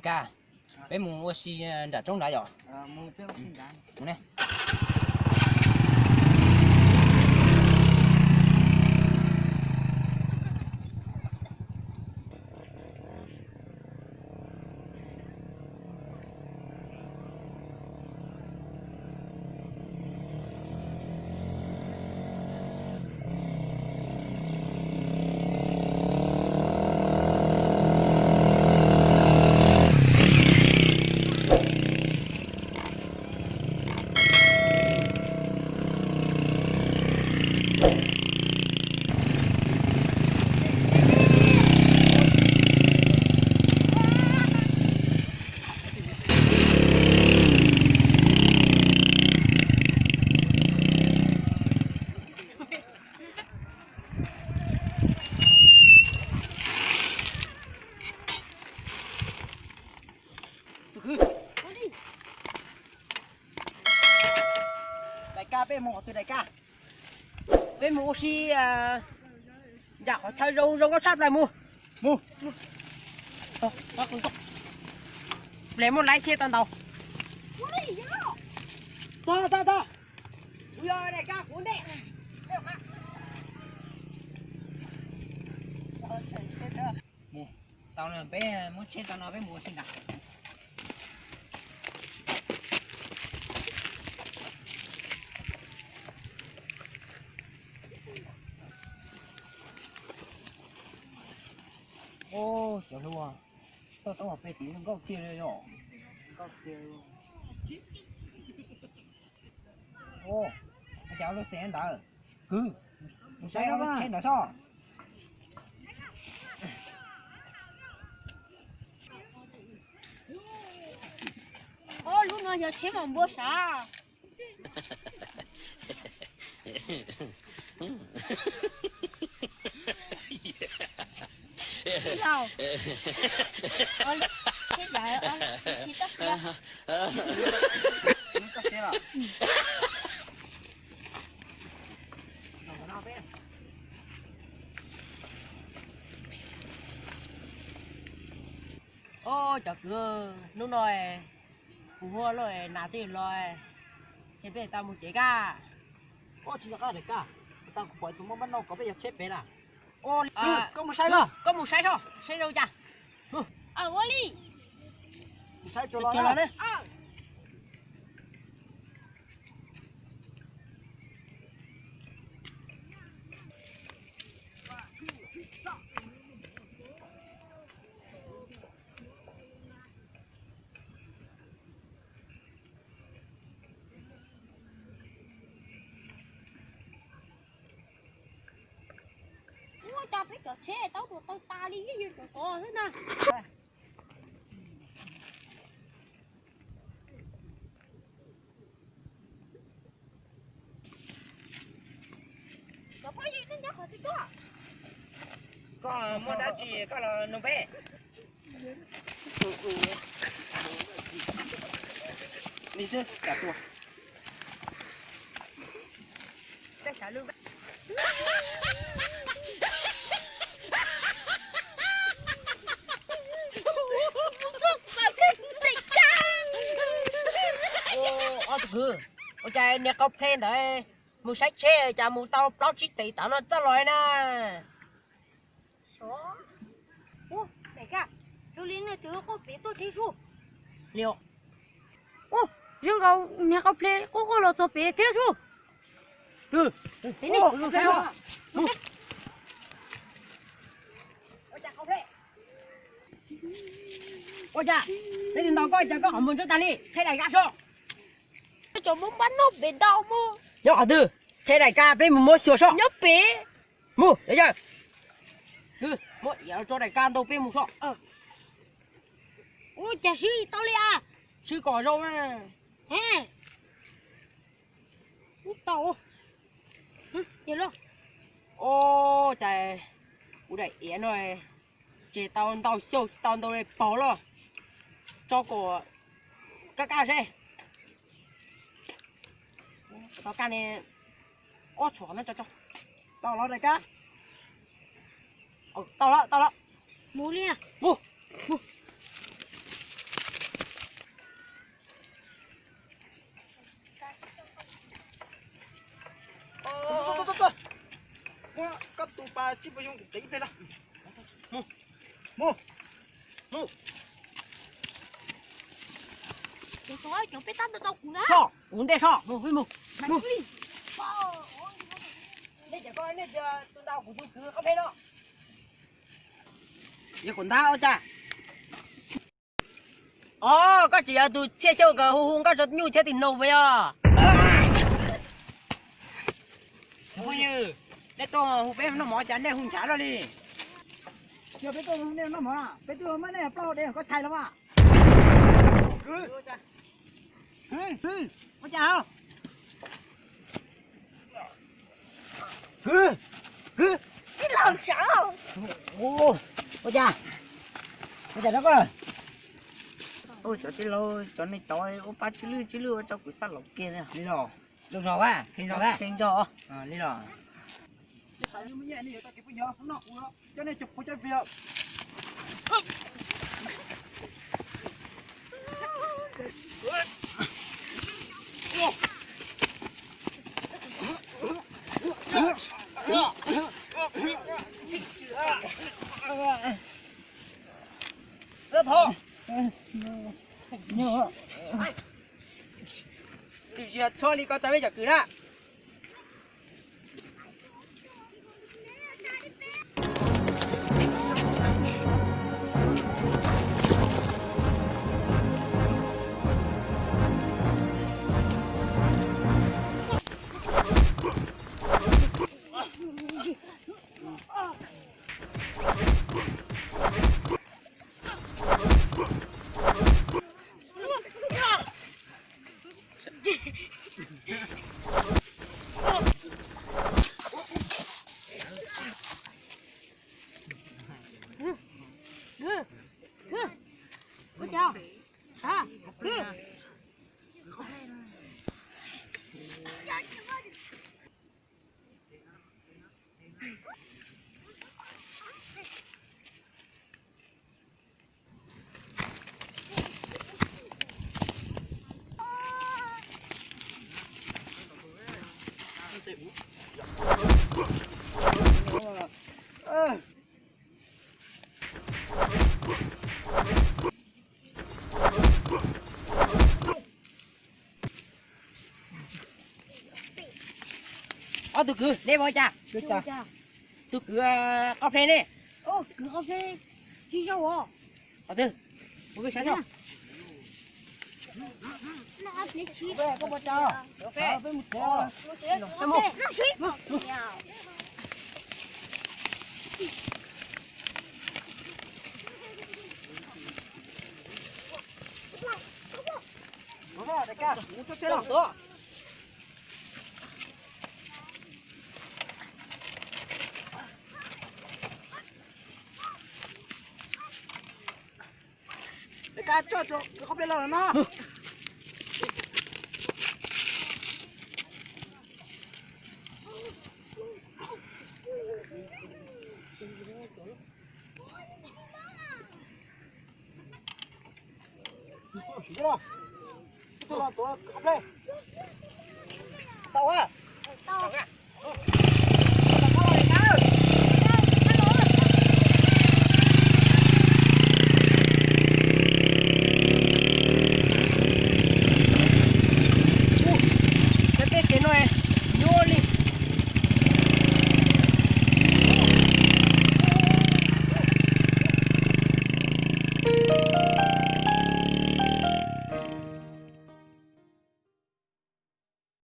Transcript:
Kab, peb mus ua si nram roob nrad yom? Mus ne. Daim Kab, peb mus qhov twg Daim Kab? Peb mus ua si nram qhov chaw zoo zoo nkauj tshaj plaws mus. Mus. Ple muaj laib thiaj tau ntaus. Tog, tog, tog. Kuv yog Daim Kab, kuv ntej. Mus, tau no peb muab tsheb tau no peb mus ua si nrad. Cov hlub, toj tau peb tim zoo nkauj tiag li os. Ua cas lub tsev ntawd, kwv, mus saib lub tsheb ntawd sob. Ob lub no yog tsheb mas npua sav. Ob cov kwv, hnub no kuv hu luj nas twb los, ces peb tau mus tsev Kab. Ob tsis nco qab daim Kab, tau kuv pom tus Hmoob Npab Nauj kom peb yog tsheb pem na. Koj mus saib, koj mus saib soj, saib zoo cas. Ua li. Mus saib tso los na. Ua cas peb cov tsheb tau tuag tawg tas li, yeej yog cov tod xwb na. Koj muaj dab tsi koj los nug peb. Li twb kam tuag. Ob tug kwv, ua cas niag qau ple ntawd mus saib tsheb cas mus tau plaub tsib tev tav no txoj los na. Ua, daim Kab, zoo li nws twb quaj pem tuaj thiab sub. Li, ua, zoo nkaus niag qau ple quaj quaj los txog pem thiab sub. Ua cas, peb twb ntaus koj cas koj qhov muag ntsuab tag li, thaij daim Kab soj. Cov Hmoob Npab Nauj pem ntau mus. Nyob qhov twg? Thaij daim Kab peb mus muab xyuas soj. Nyob pem. Mus, yawg. Kwv, muab iav los tso daim Kab ntau peb mus soj. Ua cas swb tau li a? Swb kom zoo na. He. Ub tau. Ua cas kuv daim iav no tseg tau ntau xyaum tsis tau ntau li paug los. Tso kom kaj kaj seb. Tau kaj ne. Ob tshuam no tso tso. Tau los daim Kab. Tau los, tau los. Mus li. Mus. Mus. Tsis pom zoo, ib pliag no. Mus, mus, mus. Cov peb tab ntau tau kuv na. Soj, kuv ntej soj, mus, mus, mus. Nej cov koj nej tus ntau kuv tus kwv qab peb no. Yog kuv ntab ua cas? Os, koj tseem yog tus txhiaj xyaum kawg hu hu nkauj tso nyuj thiab tig nug puas yog? Phooj ywg, nej tuaj hu peb noj mov cas nej hu ntshav luaj li? Yog peb tuaj hu nej noj mov, peb twb muab nej plaub dev koj tshais los mas. Ua cas? Ua cas? Ua cas no koj? Cov tij laug, cov neeg cov ua pab tswj lwj tswj lwj ua rau kuv xav laus kiag li los. Zoo zog, kheev zog, kheev zog li los. Thov, tsis txhob li koj txawv peb cov kwv na. Ob tug kwv, neb ua cas? Tus kwv qos pleg ne? Kwv qos pleg, tsis zoo os. Qhov twg? Ua peb saib tso. Koj ua cas? Peb mus tsev. Koj tso kwv qos pleg los no. Tej xev no